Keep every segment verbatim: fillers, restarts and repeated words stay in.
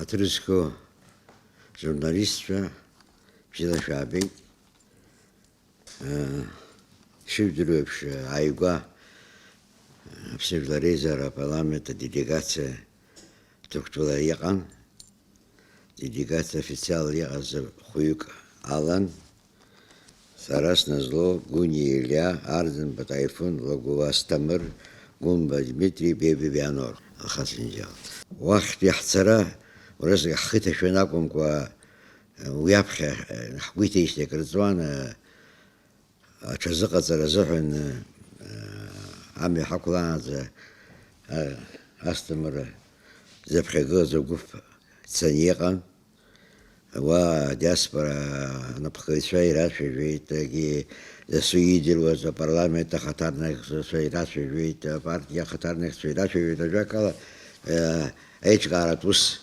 Ҳаҭыр зқәу журналистцәа, бзиала шәаабеит. Шәыжәдыруеиԥш, ааигәа Аԥсны Жәлар Реизара апарламент аделегациа Ҭырқәтәыла иҟан. Делегациа официалла иҟаз хәҩык алан. Сара сназло Гәыниа Елиа, Арӡынба Таифун, Лагәуа Асҭамыр, Гәымба Дмитри, Бебиа Вианор, Алхас Инџьал. Уахьтәи ҳцара, уразк ҳхы иҭашәаны акәымкәа, уи аԥхьа ҳгәы иҭеижьҭеи акыр ҵуан, аҽазыҟаҵара азыҳәан, амҩа ҳақәлаанӡа, Асҭамыр зыԥхьагылаз агәыԥ дцаны иҟан. Уа адиаспора анапхгаҩцәа ирацәажәеит, егьи дасу иидыруаз апарламент ахаҭарнакцәа ирацәажәеит, апартиа ахаҭарнакцәа ирацәажәеит, ажәакала, э, аиҿкааратә ус,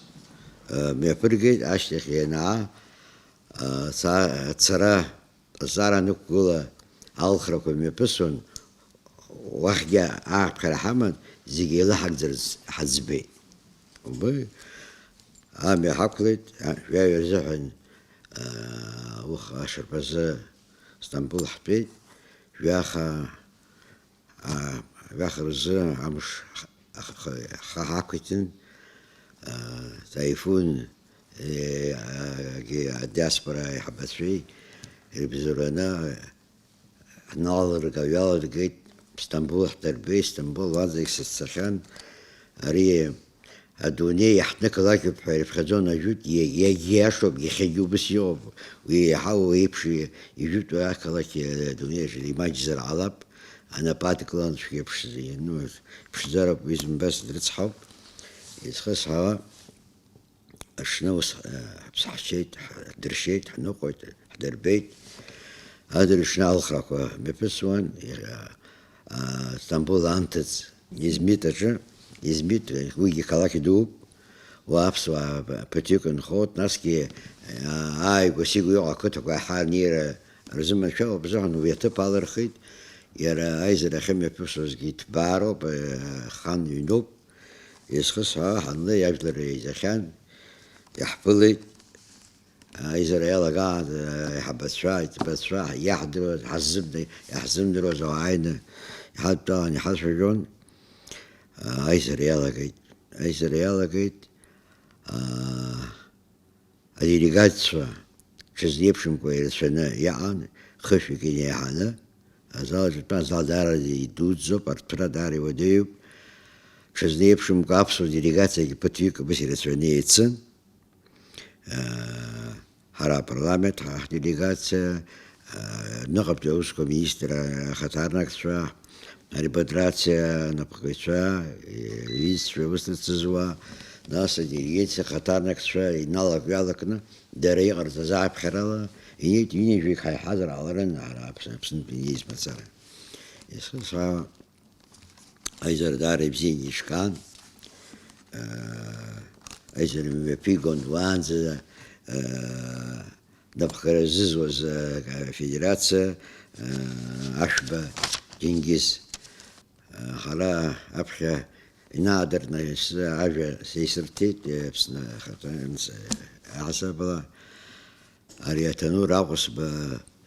э, мҩаԥыргеит, ашьҭахь ианаа, э, ца-, ацара, азҵаара анықәгыла алхрақәа мҩаԥысуан, уахьгьы ааԥхьара ҳаман, зегьы еилаҳагӡарц ҳаӡбеит. Убри амҩа ҳақәлеит, а, жәаҩа рзыҳәан, а, ух-, ашарԥазы Стамбул ҳтәеит, жәаха, а, жәаха рзы амш х-, х-, х-, ҳақәиҭын, а, Таифун, е, а, гьы-, адиаспора аиҳабацәеи ирыбзоураны, ҳналырга-ҩалыргеит, Стамбул ҳдырбеит, Стамбул уанӡагь сыццахьан. Ари адунеи иаҳҭнықалақьуп ҳәа ирыԥхьаӡон ажәытә, иагь-, иагьиашоуп, иахьагьы убыс иҟоуп. Уи еиҳау еиԥш ижәытәу ақалақь адунеи аҿы имаҷзар ҟалап, анапы адкылан цәгьа ԥшӡа, ну, ԥшӡароуп, уи зымбац дрыцҳауп. Изхысҳәаауа, Аҽны ус, э, ҳаԥсҳахьчеит, ҳдыршьеит, ҳныҟәеит, ҳдырбеит. Адырҩаҽны алхрақәа мҩаԥысуан, э, э, Стамбул анҭыҵ Измит аҿы, Измит, э, уигьы қалақь дууп, уа аԥсуаа ԥыҭҩык нхоит, насгьы, э, ааигәа-сигәа иҟоу ақыҭақәа аиҳа анеира рзыманшәалоуп азыҳәан уи аҭыԥ алырхит, иара аизара ахьымҩаԥысуазгьы иҭбаароуп, э, хан ҩнуп. Изхысҳәаауа, ҳанлеи ажәлар еизахьан, иаҳԥылеит. Аизара иалагаанӡа аиҳабацәа, аиҵбацәа, иаҳдыруаз, ҳаззымдыр-, иаҳзымдыруаз ауаа ааины иҳадтәалан иҳацәажәон. Аизара иалагеит. Аизара иалагеит. Аделегатцәа ҽазеиԥшымкәа ирацәаны иҟан, хышәҩык инеиҳаны. Азал аҿы тәан, азал даара идуӡӡоуп, арҭәра даара иуадаҩуп. Ҽазеиԥшымкәа аԥсуа делегациагьы ԥыҭҩык абас ирацәаны еицын. Ҳара апарламент, ҳа ҳделегациа, аҩныҟатәи аусқәа министр ахаҭарнакцәа, арепатриациа анапхгаҩцәа, иҩызцәа, ус рыцызуа, нас адиригенциа ахаҭарнакцәа иналак-ҩалакны, дара иҟарҵаз ааԥхьарала инеит, ҩынҩажәаҩык ҳаиҳазар ҟаларын ҳара Аԥсны, Аԥснытәи инеиз мацара. Есымша аизара даара ибзианы ишкаан, аа, аизара мҩаԥигон уаанӡа, аа, Напхгара зызуаз, э, афедерациа, э, Ашәба Џьенгиз, э, ҳара аԥхьа инаадыртны ес-, ажәа сеисырҭеит, э, Аԥсны ахаҭа-, ес-, аҳасабала. Ари аҭанур Аҟәсба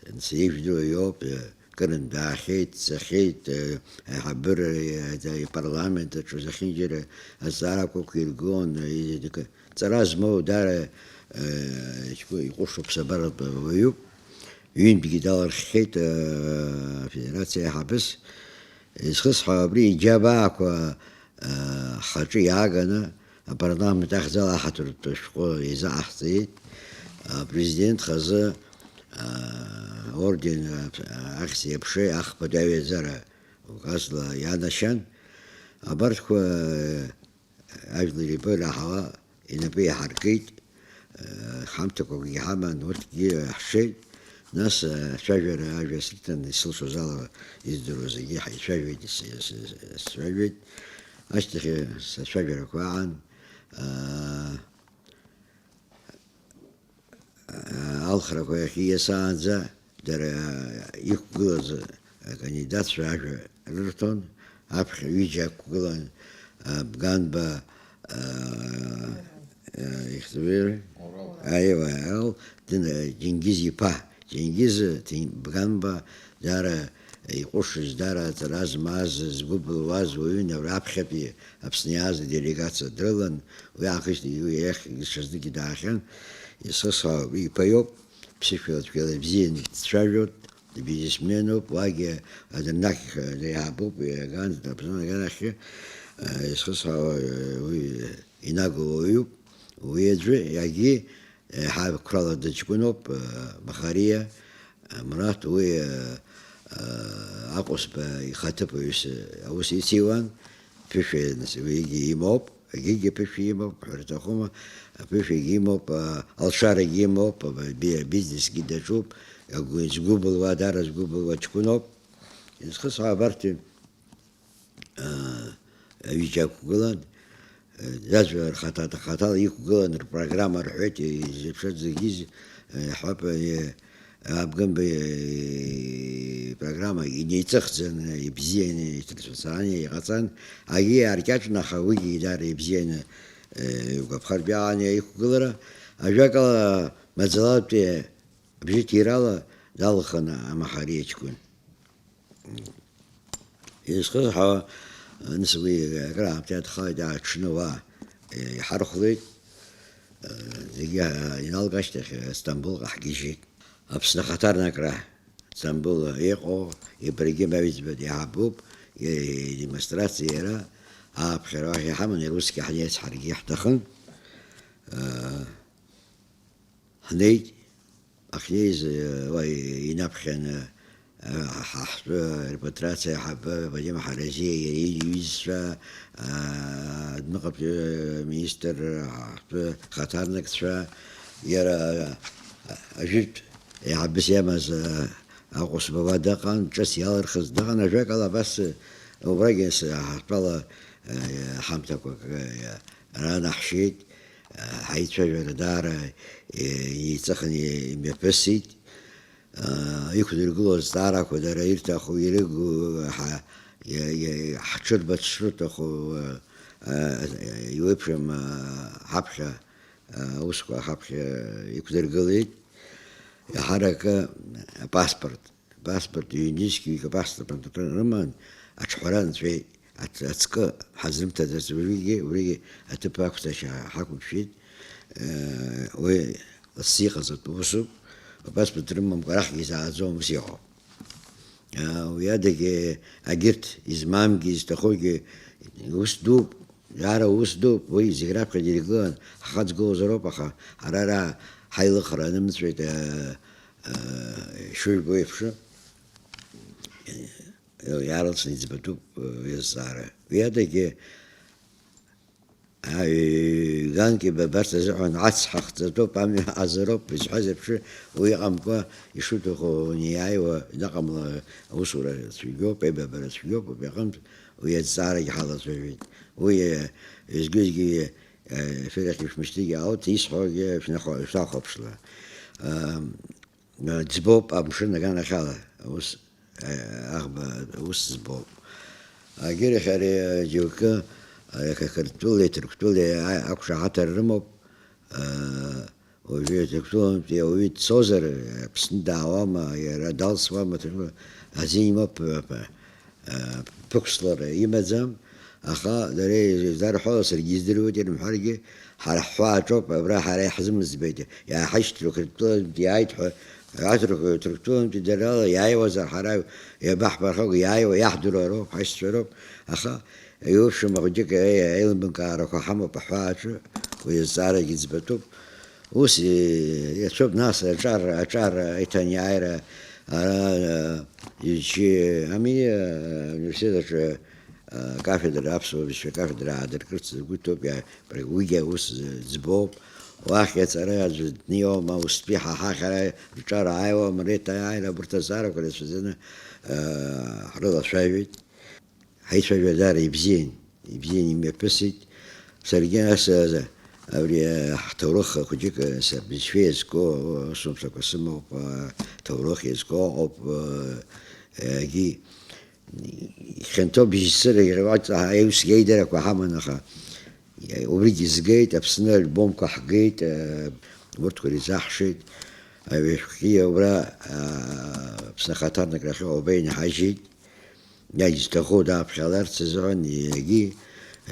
ес-, ижәдыруа иоуп, э, кырынтә даахьеит, дцахьеит, э, аиҳабыра, э, ипарламент аҿы зехьынџьара азҵаарақәа ықәиргон, э, ҵара змоу даара, э, иҟәыш-, иҟәыш аԥсабаратә уаҩуп. Ҩынтәгьы далырххьеит, э, афедерациа аиҳабыс. Изхысҳәаауа абри иџьабаақәа, э, ҳхаҿы иааганы апарламент ахьӡала аҳаҭыртә ашәҟәы изаҟаҳҵеит. Апрезидент хазы, э, орден, э, ахьӡ-еиԥшеи ахԥатәи аҩаӡара указла ианашьан. Абарҭқәа, э, ажәлар ибараҳауа инапы иаҳаркит, э, ҳамҭақәакгьы ҳаман, урҭгьы ҳшеит. Нас, э, ацәажәара ажәа сырҭан, исылшоз ала издыруа зегьы ҳаицәажәеит, ис-, ис-, сцәажәеит. Ашьҭахь сацәажәарақәа аан, э, алхрақәа иахьиасаанӡа дара иқәгылаз акандидатцәа ажәа рырҭон, аԥхьа ҩыџьа ақәгылан, Бганба, Ихтвер, аиуа, ал, дын, Џьенгиз иԥа, Џьенгиз Бганба, дара иҟәышыз, дара аҵара змаз, згәы былуаз уаҩын, раԥхьатәи Аԥсны иааз аделегациа дрылан, уи аахыс, уи иахь ҽазныгьы даахьан, исысҳәа иԥа иоуп, ԥсышәала цәгьала ибзианы дцәажәоит, дбизнесменуп, уагьы адырнахь иаабуп, иаган, Аԥсны аганахьы, исысҳәа уи инагоу уаҩуп, уи аӡәы иагьы еиҳа қәрала дыҷкәыноуп, Махариа, Мураҭ, уи, Аҟәысба ихаҭыԥуаҩыс аус ициуан, ԥышәа, нас, уигьы имоуп, егьигьы ԥышәа имоуп, ҳәара аҭахума, аԥышәагьы имоуп, а, алшарагьы имоуп, а, би-, бизнесгьы даҿуп, агәы-, згәы былуа, дара згәы былуа ҷкәыноуп. Изхысҳәаау абарҭ, а, аҩыџьа ақәгылан, а, зажәа рхаҭа-, хаҭала иқәгылан, рпрограмма рҳәеит, изеиԥшыз зегьы, а, иаҳҳәап, а, Абганба ипрограмма инеиҵыхӡаны, ибзианы, иҭырцәацааны иҟаҵан, агьи иааркьаҿны, аха уигьы даара ибзианы, э, игәаԥхартә иааны иқәгылара, ажәакала, маӡалатәи абжьы ҭирала далхын Амахариа ҷкәын. Изхысҳәаауа, нас уи акраамҭа иадхалеит, аҽны уа, э, иҳархәлеит, э, зегьы, э, иналга ашьҭахь, э, Стамбулҟа ҳгьежьит. Аԥсны ахаҭарнакра Стамбул иҟоу Ибрагим Аҩӡба диаҳабуп, и-, демонстрациа иара ааԥхьара уахь иҳаман, ирусгьы ҳнеирц ҳаргьы иаҳҭахын. Э, ҳнеит, ахьнеиз, э, уа инаԥхьаны, э, ҳа-, ҳтәы репатриациа аиҳабы Вадим Ҳаразиа иара иҩызцәа, э, адәныҟатәи министр, ҳтәы хаҭарнакцәа, иара, э, ажәытә еиҳабыс иамаз, э, Аҟәысба уа дыҟан, ҿыц иалырхыз дыҟан, ажәакала, абас, э, убрагьы ас, э, ҳтәала, э, ҳамҭақәак, э, ранаҳшьеит, э, ҳаицәажәара даара, э, еиҵыхны имҩаԥысит. Э, иқәдыргылоз азҵаарақәа дара ирҭаху, ирыгу, ҳа-, иа-, иа-, ҳҽырбац шрыҭаху, э, э, иуеиԥшым, э, ҳаԥхьа, э, аусқәа ҳаԥхьа иқәдыргылеит. Иаҳаракы апаспорт, апаспорт, ҩнызқьҩык апаспорт рыман, аҿҳәара нҵәеит. Ац-, ацкы ҳазрымҭаӡац, уажәыгьы, уигьы аҭыԥ ақәҵашьа ҳақәымшәеит. Э, уи лассы иҟаҵатәу усуп. Апаспорт рымамкәа арахьгьы изааӡом, ус иҟоуп. Уи адагьы, агьырҭ измамгьы, изҭахугьы, ус дууп, даара ус дууп, уи зегь раԥхьаӡа иргылан, ҳхаҵгылозароуп, аха ҳара ара ҳаилыхра анымҵәеит, а, а, ишыжәбо еиԥш, иаарласны иӡбатәуп, а, уи азҵаара. Уи адагьы, Аҩганк ибабарц азыҳәан ацҳа хҵатәуп, амҩа азароуп, изҳәаз еиԥш, уи иҟамкәа, ишуҭаху уаниааиуа, инаҟамла аусура цәгьоуп, аибабара цәгьоуп, убри аҟынтә уи азҵаарагьы ҳалацәажәеит. Уи, э, изгьы-згьы, э, ефирахь ишәмышьҭыгьы аут, исҳәогьы шәнахәа-, шәнахәаԥшла. Ам, Ӡбоуп амшын аганахьала, ус, э, аӷба, ус ӡбоуп. Агьырахь ари, э, џьоукы, э, Қырҭтәылеи Ҭырқәтәылеи а-, ақәшаҳаҭра рымоуп. Э, уажәы Ҭырқәтәылантәи ауаҩы дцозар, Аԥсны даауама, иара далсуама, Ҭырқәтәыла азин имоуп, э, ԥықәслара имаӡам, аха дара изларҳәо саргьы издыруеит, ирымҳәаргьы, ҳара ҳҳәаа аҿоуп, абра ҳара иаҳзымӡбеит, иааҳашьҭроуп, Қырҭтәылантә иааит ҳәа, аҭырқәа Ҭырқәтәылантәи дара ала иааиуазар, ҳара иабаҳбахьоу, иааиуа иаҳдыруа роуп, ҳаишьцәа роуп, аха иуԥшәма хәыҷык аилибамкаарақәа ҳамоуп аҳәааҿы, уи азҵаарагьы ӡбатәуп. Ус, э, иацәоуп, нас аҿар, аҿар аиҭанеиааира, ара, э, иџьы ами, э, ауниверситет аҿы, э, акафедра, аԥсуа бызшәа акафедра аадыркырц ргәы иҭоуп, иа-, уигьы аус ӡбоуп. Уахь аҵара аӡәы днеиуама, устәи ҳа ҳахь ара рҿар ааиуама, реиҭааира, абарҭ азҵаарақәа рацәаӡаны, э, ҳрылацәажәеит. Ҳаицәажәара даара ибзиан, ибзиан имҩаԥысит. Саргьы ас, а, абри, а, ҳҭоурых хәыҷык, а, са бызшәа иазку, усумҭақәа сымоуп, а, ҭоурых иазку ыҟоуп, а, егьи хьанҭоуп бжьцыра, аус иеидарақәа ҳаман, аха, а, Убригьы згеит, Аԥсны альбомқәа ҳгеит, урҭқәа ирзаҳшеит. Аҩажәхьи убра Аԥсны ахаҭарнакра ахьыҟоу абра инҳажьит. Иагьзҭаху дааԥхьаларц азыҳәан, егьи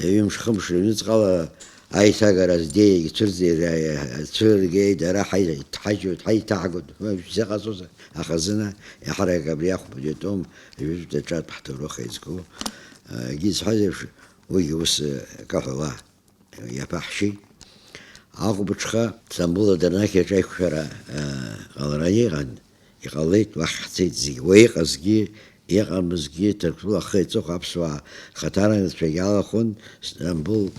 ҩымш-хымш рыҩныҵҟала аиҭагара здеиагь цәырҵ-, цәыргеит, дара ҳаи-, ҳаиҭаҳжьоит, ҳаиҭаҳгоит, шәзыҟаҵоз, аха зны иаҳарак абри ахәба диатом, жәытәтәи аҿатә ҳҭоурых еизгоу, егьи исҳәаз еиԥш, уигьы ус акы ҳәа уа иаԥаҳшьеит. Ахәбыҽха Стамбул адырнақь аҿы аиқәшәара, ы, ҟалараны иҟан, иҟалеит, уахь ҳцеит зегьы. Уа иҟазгьы, иҟамызгьы, Ҭырқәтәыла ахы иҵыхәа аԥсуаа рхаҭарнакцәагьы алахәын. Стамбул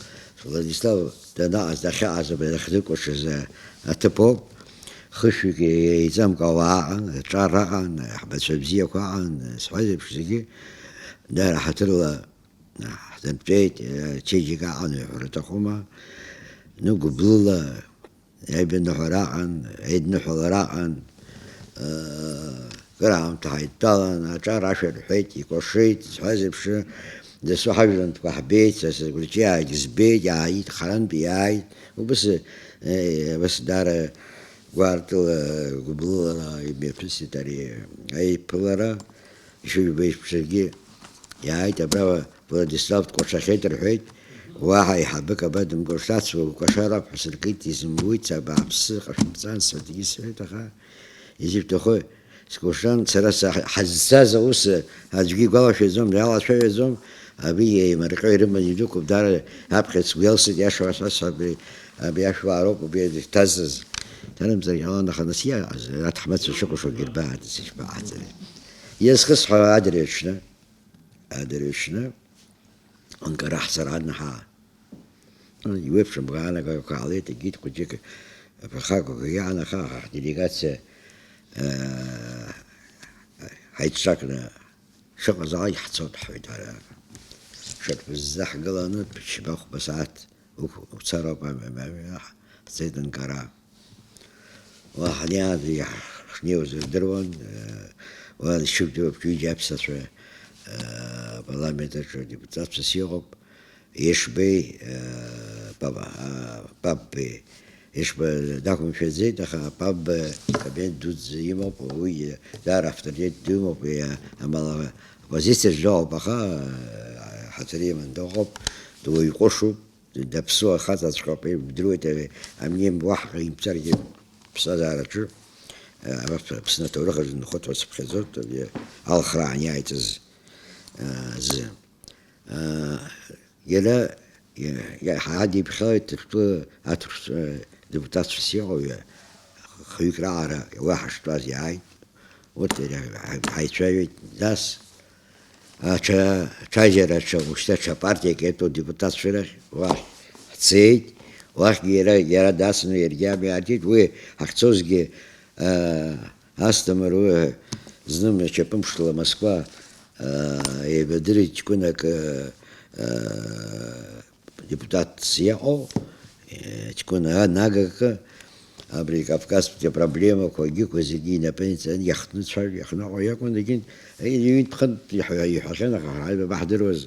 Владислав данаҟаз, дахьаҟаз, абри дахьдыркәашаз аҭыԥ ауп. Хышәҩык еиҵамкәа ауаа аҟан, аҿар аҟан, аҳбацәа бзиақәа аҟан, сҳәаз еиԥш зегьы, дара ҳаҭырла ҳзынтәеит, ачеиџьыка аҟан ҳәа рҭахума, ныгәыблыла аибаныҳәара аҟан, аидныҳәалара аҟан, кыр аамҭа ҳаидтәалан, аҿар ашәа рҳәеит, икәашеит, зҳәаз еиԥш, дасу ҳажәлантәқәа ҳбеит, са сгәырҷиаагь збеит, иааит, харантә иааит, убыс, убыс даара гәаартыла, гәыблыла имҩаԥысит ари аиԥылара. Ишыжәбо еиԥш, саргьы иааит, абра Владислав дкәашахьеит рҳәеит, уаҳа аиҳабык абадымгош, ацәа укәашароуп ҳәа сыркит, изымуит, са бааԥсы ҟашәымҵан, саргьы сҳәеит, аха изышәҭаху скәашан, сара са-, ҳазцаз аус аӡәгьы игәалашәаӡом, иалацәажәаӡом, абри еимарҟьо ирыман идәықәуп, дара аԥхьа сгәы иалсит, иаша уасҳәас, абри, абри ашәуаароуп убри дышәҭазҵаз. Дҭарымҵар ҟалон, аха нас иааз, аҭаҳмадцәа шыҟәышуагьы рбааӡаз, ишԥаҟаҳҵари? Иазхысҳәаауа адырҩаҽны, адырҩаҽны, анкара ҳцаран ҳа. Иуеиԥшым аганагақәа ҟалеит, егьит хәыҷык, ԥхакқәак иаанахаха ҳделегациа, э, ҳаицҿакны шыҟазаалак ҳцот ҳҳәеит ҳара. Ҽырԥызӡа ҳгыланы, ԥшьба-хәба сааҭ уқә-, уцароуп, ам-, ам-, ам-, ҳцеит анкара. Уа ҳнеиаанӡагьы ҳшнеиуаз рдыруан, э, уа шьыбжьароуп, ҩыџьа аԥсацәа, э, апарламент аҿы адепутатцәас иҟоуп, Ешбеи, э, Папа, а, Папбеи. Ешба дақәымшәаӡеит, аха Папба кабинет дуӡӡа имоуп, уи даара авторитет ду имоуп, уи амала аппозициаҿ дыҟоуп, аха, э, ҳаҭыр иман дыҟоуп, дуаҩ ҟәышуп. Даԥсуа хаҵаҵәҟьоуп, ибдыруеит, амнем уаҳа имцаргьы ԥсҭазаараҿы, а, Аԥсны аҭоурых азы нхоит ҳәа сыԥхьаӡоит, абри алхра ааниааиҵаз, а, азы. А, иара, иа-, иа-, ҳадиԥхьалеит Ҭырқәтәыла аҭырқәцәа депутатцәас иҟоу, ҩа-, хҩык раҟара уа ҳаштәаз иааит. Урҭ иара ҳаицәажәеит, нас аҽа-, ацәажәара аҽа, ушьҭа аҽа партиак иатәу адепутатцәа рахь уахь ҳцеит, уахьгьы иара, иара дасны иаргьы амҩа аартит, уи ҳахьцозгьы, аа, Асҭамыр уи зны мчаԥымшла Москва, аа, еибадырит ҷкәынак, аа, депутатс иҟоу, э, ҷкәына анагага, абри Кавказтәи апроблемақәа, егьиқәа зегьы инапы иҵан иахҭныцәажәо, иахныҟәо иакәын, егьин, ҩынтә-хынтә иҳәа-, иҳәахьан, аха ҳара ибаҳдыруаз.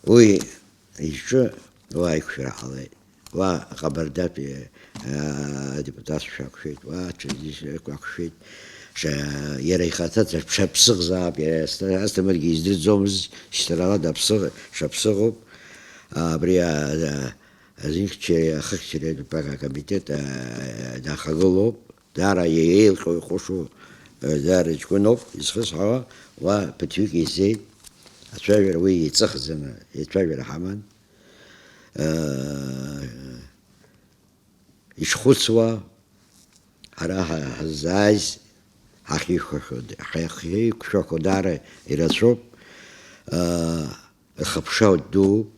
Уи иҿы уа аиқәшәара ҟалеит. Уа Ҟабардатәи, э, адепутатцәа шәақәшәеит, уа аҽаӡәы шәақәшәеит. Ша-, иара ихаҭа даҽа ԥсыхзаап, иара Асҭ-, Асҭамыргьы издырӡомызт, шьҭарала даԥсыӷ-, даҽа ԥсыхуп. Абри, а, а, азинхьчареи ахыхьчареи атәы акомитет, а, дахагылоуп. Даара еилҟьо иҟәышу, а, даара ҷкәыноуп, изхысҳәаауа, уа ԥыҭҩык изеит. Ацәажәара уи еиҵыхӡаны, еицәажәара ҳаман. А, ишхәыцуа, ҳара ҳа-, ҳаззааиз ҳахьеиқәшәақәо, ҳахьеиқәшәақәо даара ирацәоуп, аа, рхыԥша дууп,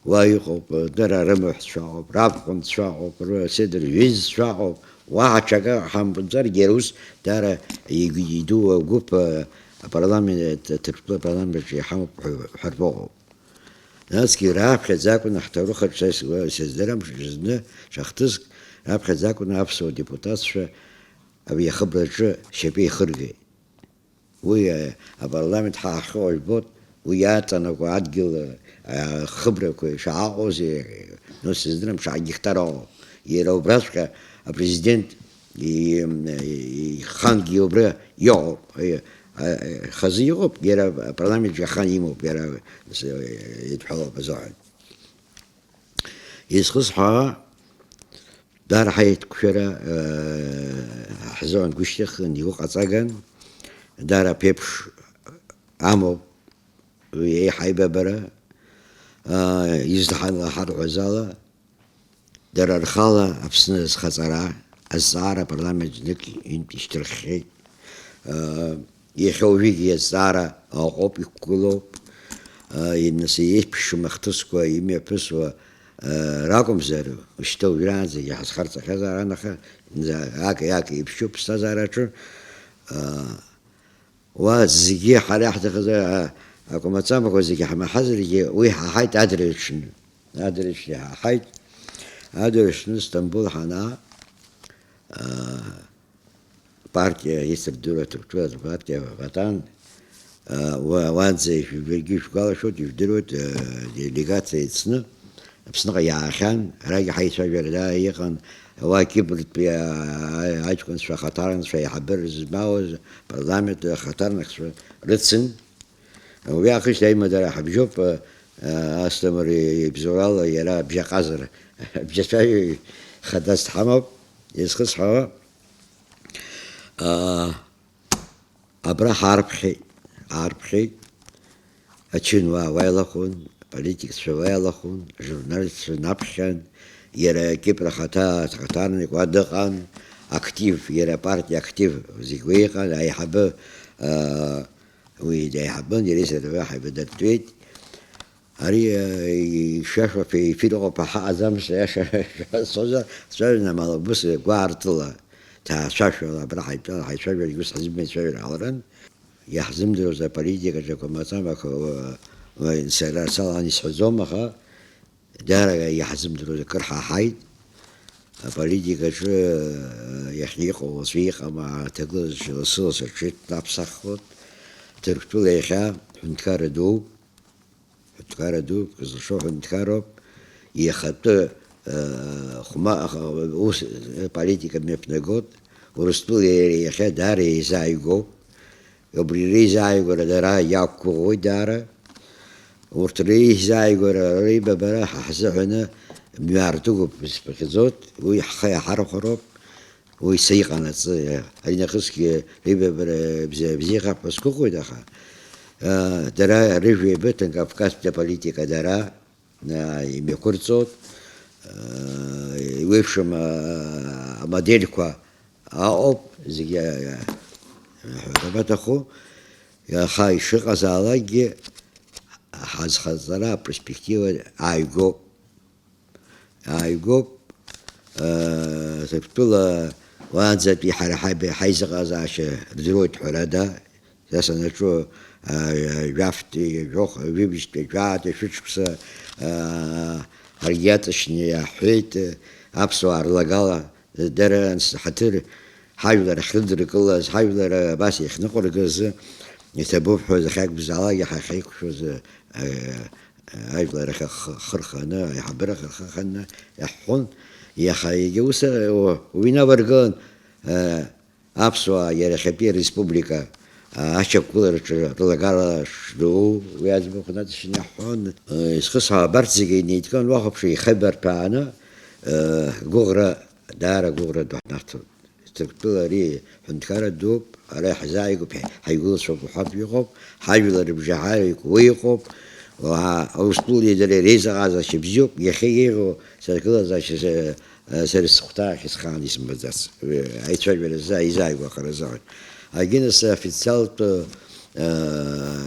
уа иҟоуп, дара рымаҳәцәа ыҟоуп, рабхәынцәа ыҟоуп, рседр ҩызцәа ыҟоуп, уаҳа ҽакы ҳамбаӡаргьы, ара ус даара иг-, идуу агәыԥ, а, апарламент, Ҭырқәтәыла апарламент аҿы иҳамоуп ҳәа, ҳәа рбаҟоуп. Насгьы раԥхьаӡа акәын ҳҭоурых аҿы са исгәы-, сыздырам, зны шәахҭыск раԥхьаӡа акәын аԥсуа депутатцәа абри ахыбраҿы шьапы еихыргеит. Уи, а, апарламент ҳа ҳахьыҟоу жәбоит, Уи иаҵанакуа адгьыл, а, хыбрақәа ишааҟоузеи, ну, сыздырам, шаа геқтар ыҟоуп. Иара убраҵәҟьа апрезидент и-, ихангьы убра иҟоуп. И-, а, хазы иҟоуп, иара апарламент хан имоуп, иара с-, идҳәалоуп азыҳәан. Изхысҳәаауа, даара ҳаиқәшәара, э, ҳзыҳәан гәышьҭыхын, иҟаҵаган, даара аԥеиԥш амоуп уи еиҳа аибабара, э, излаҳан-, лаҳарҳәаз ала, дара рхала Аԥсны азхаҵара, азҵаара апарламент знык интә ишьҭырххьеит. Э, Иахьа уажәыгьы иазҵаара ыҟоуп, иқәгылоуп. Нас еиԥшым ахҭысқәа имҩаԥысуа ракәымзар, шьҭа уажәраанӡагьы ҳазхарҵахьазаарын, аха акы-акы еиԥшьуп ԥсҭазаараҿы. Уа зегьы ҳара иаҳҭахыз акәмаҵамақәа зегьы ҳмаҳазаргьы, уи ҳаҳаит адырҩаҽны. Адырҩаҽны иҳаҳаит. Адырҩаҽны Стамбул ҳанаа, партиа, исырдыруа ҭырқәтәылатә партиа Ватан, уа-, уанӡа ижәбаргьы ижәгәалашәоит, ижәдыруеит, делегациа ицны Аԥсныҟа иаахьан, арагьы ҳаицәажәара даара иҟан, уа Кипртәи, а-, аҷкәынцәа ахаҭарнакцәа аиҳабыра змауаз, апарламент ахаҭарнакцәа рыцын. Уи аахыс аимадара ҳабжьоуп, а, Асҭамыр ибзоурала иара абжьаҟазара, абжьацәажәаҩ хадас дҳамоуп, изхысҳәаауа. Аа, абра ҳаарԥхьеит, аарԥхьеит, ачынуаа уа илахәын, аполитикцәа уа илахәын, ажурналистцәа наԥхьан, иара Кипр ахаҭа, ахаҭарнак уа дыҟан, актив, иара апартиа актив зегь уа иҟан, аиҳабы, аа, уи даиҳабын, иареи сареи уа ҳаибадыртәеит. Ари, э, ишәашәа фе-, ефир ыҟоуп ҳәа ҳаҟаӡамызт, аиаша шәасҳәозар, сцәажәон амала убыс гәаартыла, ҭаацәашәала, абра ҳаидтәалан ҳаицәажәаргьы ус ҳзымеицәажәар ҟаларын. Иаҳзымдыруаз аполитикаҿы акәмаҵамақәа, уа, уа, сара салан исҳәаӡом, аха даара иаҳзымдыруаз акыр ҳаҳаит. Аполитикаҿы, э, иахьа иҟоу уаҵәы иҟам, аҭагылазаашьа лассы-лассы аҽеиҭнаԥсахлоит. Ҭырқәтәыла иахьа ҳәынҭқарра дууп. Ҳәынҭқарра дук зылшо ҳәынҭқарроуп. Иахатәы, э, хәма-, аха, ус, э, политика мҩаԥнагоит. Урыстәылеи иареи иахьа даара еизааигәоуп. Убри реизааигәара дара иақәгәыӷуеит даара. Урҭ реизааигәара реибабара ҳа ҳзыҳәаны мҩа аартыгоуп, сԥхьаӡоит. Уи ҳхы иаҳархәароуп. Уи са иҟанаҵы, аринахысгьы реибабара бзиа-, бзиахап ҳәа сгәыӷуеит, аха, а, дара рыжәҩа еибыҭан Кавказтәи аполитика дара, а, имҩақәырҵоит, а, еиуеиԥшым, а, амодельқәа ыҟоуп, зегьы, а, ҳәарабаҭаху, аха ишыҟазаалакгьы ҳазхаҵара аперспектива ааигәоуп. Ааигәоуп, э, Ҭырқәтәыла уаанӡатәи ҳара ҳаиб-, ҳаизыҟазаашьа рдыруеит ҳәарада, са санаҿу, э, жәафтәи, жәохә-, ҩыбжьтәи, жәаатәи шәышықәса, э, ҳаргьы иаҵшьны иаҳҳәеит, э, аԥсуаа рлагала, дара анс-, ҳаҭыр, ҳажәлар ахьрыдыркылаз, ҳажәлар абас иахьныҟәыргаз, иҭабуп ҳәа захьакәзаалакгьы ҳахьеиқәшәоз, э, ажәлар ахь ахы-, ахы рханы, аиҳабыра ахь рхы ханы иаҳҳәон. Иаха егьа ус, уи инаваргылан, аԥсуаа иара иахьатәи ареспублика, ачақәгылараҿы рылагала шдуу, уи аӡбахә наҵшьны иаҳҳәон. Изхысҳәаау абарҭ зегьы инеидкылан уахәаԥши, ихеибарҭәааны, гәыӷра, даара гәыӷра ду ҳнарҭон. Ҭырқәтәыла ари ҳәынҭқарра дууп, ара иаҳзааигәоуп, ҳа-, ҳаигәылацәоуп уҳәартә иҟоуп, ҳажәлар рыбжьаҳараҩык уи иҟоуп, уаа, Урыстәылеи дареи реизыҟазаашьа бзиоуп, иахьа еиӷьу саргылазаашьа са, сара сыхәҭаахь исхаан исымбаӡац, аицәажәара азы, аизааигәахара азыҳәан. Агьынас официалтә, э,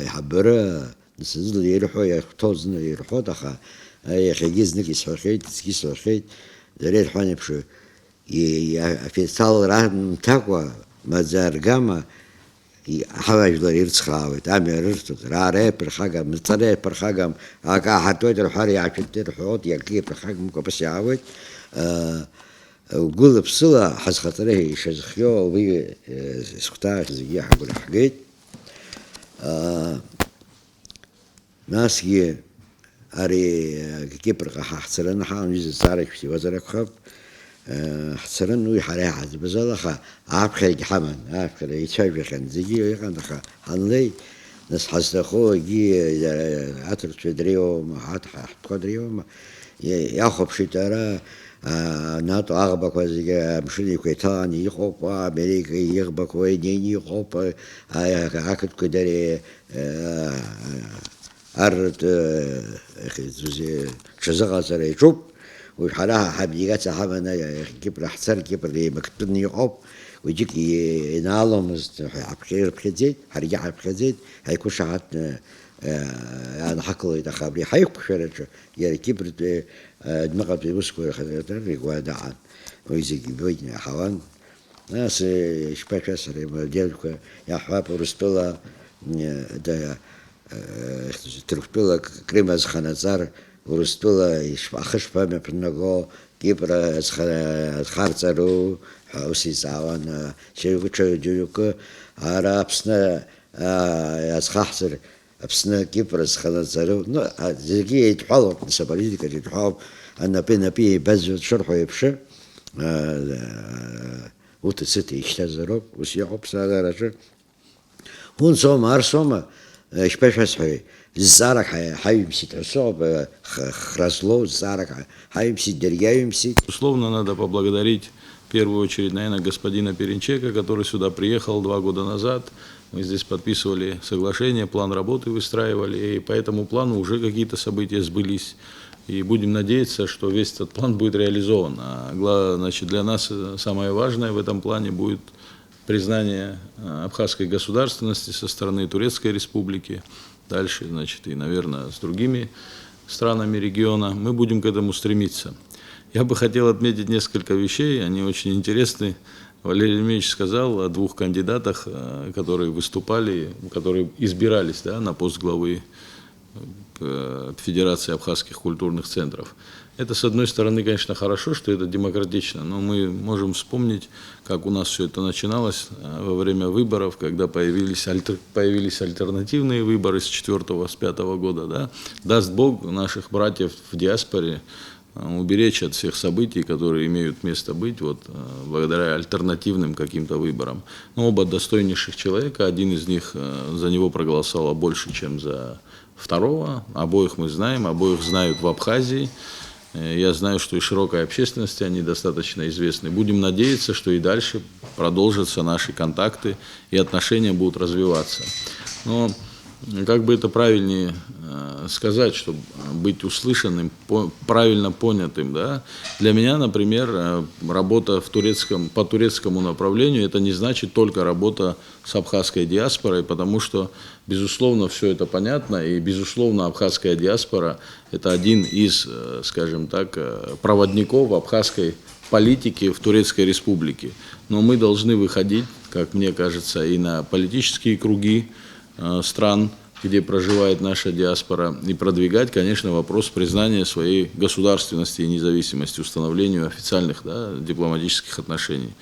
аиҳабыра Нас зны ирҳәо, иахәҭоу зны ирҳәоит, аха, а, иахьагьы знык исҳәахьеит, ицгьы сҳәахьеит, дара ирҳәан еиԥш, и-, и-, официалра амҭакәа, маӡа аргама, и-, ҳажәлар ирыцхраауеит, амҩа рырҭоит, раара иаԥырхагам, рҵара иаԥырхагам, акы аҳартуеит рҳәар, иаашәыртит рҳәоит, иакгьы иаԥырхагам, убас иаауеит. А, гәыла-ԥсыла ҳазхаҵара ишазхиоу уи, э, сыхәҭаахь зегьы ҳгәы рыхгеит. А, Насгьы ари Кипрҟа ҳа ҳцараны ҳаан, ҩыза зҵаарак шәҭиуазар акәхап. Ҳцарын, уи ҳара иҳаӡбаз ала, аха аԥхьарагь ҳаман, аԥхьара ицәажәахьан, зегьы иҟан, аха ҳанлеи, нас ҳазҭаху егьи аҭырқәцәа дреиуоума, ҳаҭ-, ҳтәқәа дреиуоума, иа-, иахәаԥшит ара, а, НАТО аӷбақәа зегьы Амшын Еиқәа иҭаланы иҟоуп, Америка иӷбақәа инеины иҟоуп, а, ақырҭқәеи дареи, а, арратә, э, ҽазыҟаҵара иаҿуп. Уажә ҳара ҳабдигациа ҳаманы, э, Кипр ҳцар, Кипр еимактәны иҟоуп. Уи џьык и-, инааломызт, ҳа-, ҳаԥхьа-, ирыԥхьаӡеит, ҳаргьы ҳаԥхьаӡеит, ҳаиқәышаҳаҭны, э, иаанҳақалеит, аха абри ҳаиқәшәараҿы иара Кипртәи, э, адәныҟатәи аусқәа рхадырҭар игәадаҳан. Уи зегьы ибоит, иаҳауан. Нас, э, ишԥашәасҳәари, амодельқәа иаҳҳәап, Урыстәыла, э, да, э, Ҭырқәтәыла Крым азханаҵар, Урыстәыла ишԥа-, ахы шԥамҩаԥнаго, Кипр азха-, азхарҵару ҳәа ус изаауан, э, џьоукы, џьоукы, ара Аԥсны, а, иазхаҳҵар, Аԥсны, Кипр азханаҵару, ну, а, зегьы еидҳәалоуп, нас аполитикаҿы еидҳәалоуп, анапы-напы еибазоу дшырҳәо еиԥш, а, уҭыцыҭ еишьҭазароуп, ус иҟоуп ԥсҭазаараҿы. Унцома, арсома, э, ишԥашәасҳәари, зҵаарак ҳа-, ҳаҩымсит ҳәа сыҟоуп, э, х-, хра злоу зҵаарак ҳа-, ҳаҩымсит, даргьы аҩымсит. Условно надо поблагодарить в первую очередь, наверное, господина Перенчека, который сюда приехал два года назад. Мы здесь подписывали соглашение, план работы выстраивали, и по этому плану уже какие-то события сбылись. И будем надеяться, что весь этот план будет реализован. А гла-, значит, для нас, э, самое важное в этом плане будет признание, э, абхазской государственности со стороны Турецкой Республики. Дальше, значит, и, наверное, с другими странами региона. Мы будем к этому стремиться. Я бы хотел отметить несколько вещей, они очень интересны. Валерий Еремеевич сказал о двух кандидатах, э, которые выступали, которые избирались, да, на пост главы, э, Федерации абхазских культурных центров. Это, с одной стороны, конечно, хорошо, что это демократично, но мы можем вспомнить, как у нас всё это начиналось, э, во время выборов, когда появились альтер-, появились альтернативные выборы с четвёртого, с пятого года, да. Даст Бог, наших братьев в диаспоре, э, уберечь от всех событий, которые имеют место быть, вот, э, благодаря альтернативным каким-то выборам. Но оба достойнейших человека, один из них, э, за него проголосовало больше, чем за второго. Обоих мы знаем, обоих знают в Абхазии. Э, я знаю, что и широкой общественности они достаточно известны. Будем надеяться, что и дальше продолжатся наши контакты, и отношения будут развиваться. Но, м, как бы это правильнее, э, сказать, чтобы быть услышанным, по-, правильно понятым, да? Для меня, например, э, работа в турецком, по турецкому направлению, это не значит только работа с абхазской диаспорой, потому что, безусловно, всё это понятно, и, безусловно, абхазская диаспора — это один из, э, скажем так, э, проводников абхазской политики в Турецкой Республике. Но мы должны выходить, как мне кажется, и на политические круги, э, стран, где проживает наша диаспора, и продвигать, конечно, вопрос признания своей государственности и независимости, установлению официальных, да, дипломатических отношений.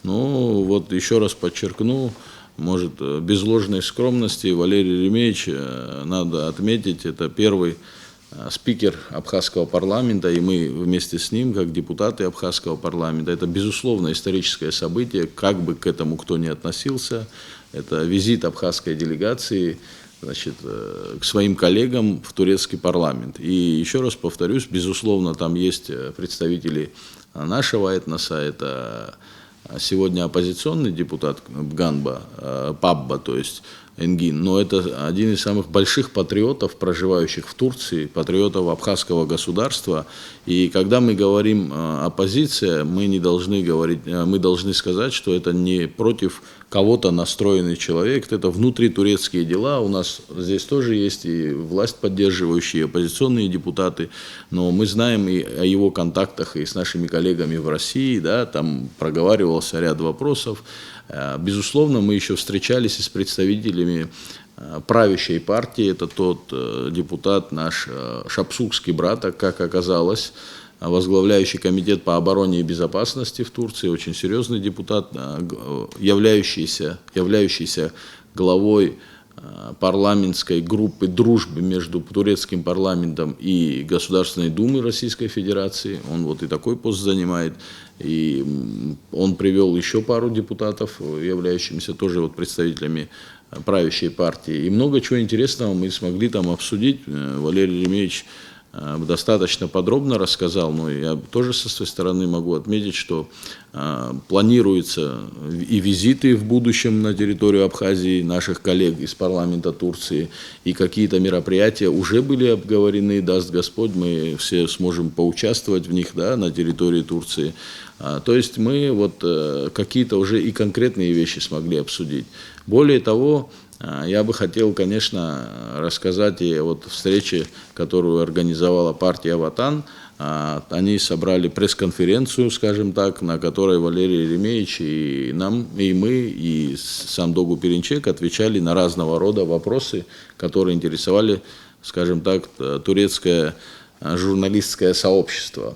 Ну, вот ещё раз подчеркну, может, э, без ложной скромности, Валерий Еремеевич, э, надо отметить, это первый, э, спикер абхазского парламента, и мы вместе с ним, как депутаты абхазского парламента, это, безусловно, историческое событие, как бы к этому кто ни относился, это визит абхазской делегации, значит, э, к своим коллегам в турецкий парламент. И ещё раз повторюсь, безусловно, там есть, э, представители, э, нашего этноса, это, э, сегодня оппозиционный депутат Бганба, э, Пабба, то есть Энгин, но это один из самых больших патриотов, проживающих в Турции, патриотов абхазского государства. И когда мы говорим, э, оппозиция, мы не должны говорить, э, мы должны сказать, что это не против кого-то настроенный человек, это внутритурецкие дела. У нас здесь тоже есть и власть поддерживающие, и оппозиционные депутаты, но мы знаем и о его контактах и с нашими коллегами в России, да, там проговаривался ряд вопросов. Э, безусловно, мы ещё встречались и с представителями, э, правящей партии, это тот, э, депутат наш, э, Шапсукский брат, а как оказалось, возглавляющий комитет по обороне и безопасности в Турции, очень серьёзный депутат, а, г-, э, являющийся, являющийся главой, э, парламентской группы дружбы между турецким парламентом и Государственной Думой Российской Федерации. Он вот и такой пост занимает. И м, он привел еще пару депутатов, э, являющимися тоже вот представителями, э, правящей партии. И много чего интересного мы смогли там обсудить. Э, Валерий Еремеевич э, достаточно подробно рассказал, но я тоже со своей стороны могу отметить, что э, планируются и визиты в будущем на территорию Абхазии наших коллег из парламента Турции, и какие-то мероприятия уже были обговорены, даст Господь, мы все сможем поучаствовать в них, да, на территории Турции. А, то есть мы вот э, какие-то уже и конкретные вещи смогли обсудить. Более того, а, я бы хотел, конечно, рассказать и вот встречи, которую организовала партия «Ватан». А, они собрали пресс-конференцию, скажем так, на которой Валерий Еремеевич и нам, и мы, и Сандогу Перенчек отвечали на разного рода вопросы, которые интересовали, скажем так, э, турецкое э, журналистское сообщество.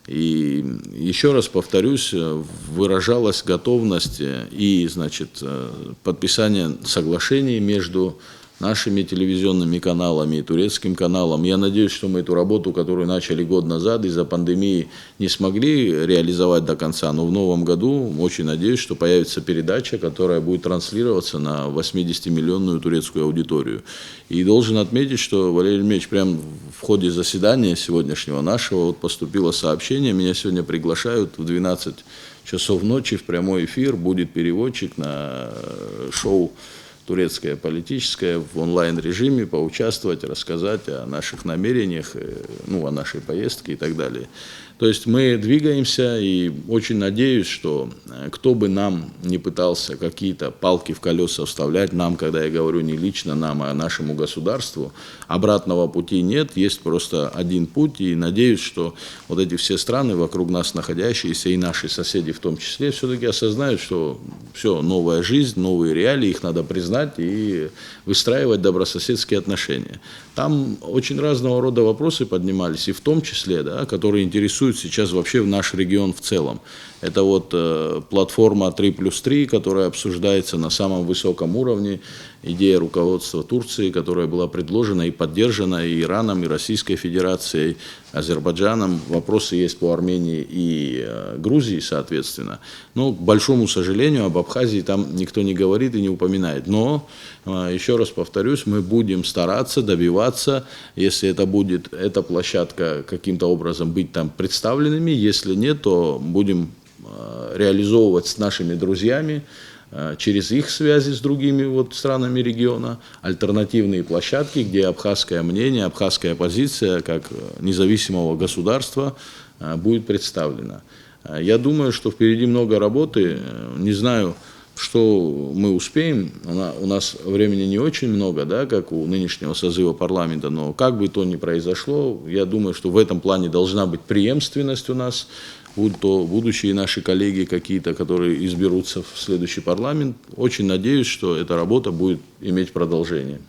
И еще раз повторюсь, э, выражалась готовность э, и, значит, э, подписание соглашений между нашими телевизионными каналами и турецким каналом. Я надеюсь, что мы эту работу, которую начали год назад из-за пандемии, не смогли реализовать до конца, но в новом году очень надеюсь, что появится передача, которая будет транслироваться на восьмидесятимиллионную турецкую аудиторию. И должен отметить, что, Валерий Еремеевич, прям в ходе заседания сегодняшнего нашего вот поступило сообщение, меня сегодня приглашают в двенадцать часов ночи в прямой эфир, будет переводчик на э, шоу турецкое политическое в онлайн-режиме, поучаствовать, рассказать о наших намерениях, э, ну, о нашей поездке и так далее. То есть мы двигаемся, и очень надеюсь, что э, кто бы нам не пытался какие-то палки в колеса вставлять, нам, когда я говорю не лично нам, а нашему государству, обратного пути нет, есть просто один путь, и надеюсь, что вот эти все страны, вокруг нас находящиеся, и наши соседи в том числе, все-таки осознают, что все, новая жизнь, новые реалии, их надо признать и выстраивать добрососедские отношения. Там очень разного рода вопросы поднимались, и в том числе, да, которые интересуют сейчас вообще наш регион в целом. Это вот э, платформа три плюс три, которая обсуждается на самом высоком уровне, идея руководства Турции, которая была предложена и поддержана и Ираном, и Российской Федерацией, Азербайджаном. Вопросы есть по Армении и э, Грузии, соответственно. Но, к большому сожалению, об Абхазии там никто не говорит и не упоминает. Но, э, еще раз повторюсь, мы будем стараться, добиваться, если это будет эта площадка каким-то образом быть там представленными. Если нет, то будем э, реализовывать с нашими друзьями э, через их связи с другими вот странами региона альтернативные площадки, где абхазское мнение, абхазская позиция как э, независимого государства э, будет представлена. Э, Я думаю, что впереди много работы. Э, Не знаю, что мы успеем. У на- у нас времени не очень много, да, как у нынешнего созыва парламента, но как бы то ни произошло, я думаю, что в этом плане должна быть преемственность у нас, будь то будущие наши коллеги какие-то, которые изберутся в следующий парламент. Очень надеюсь, что эта работа будет иметь продолжение.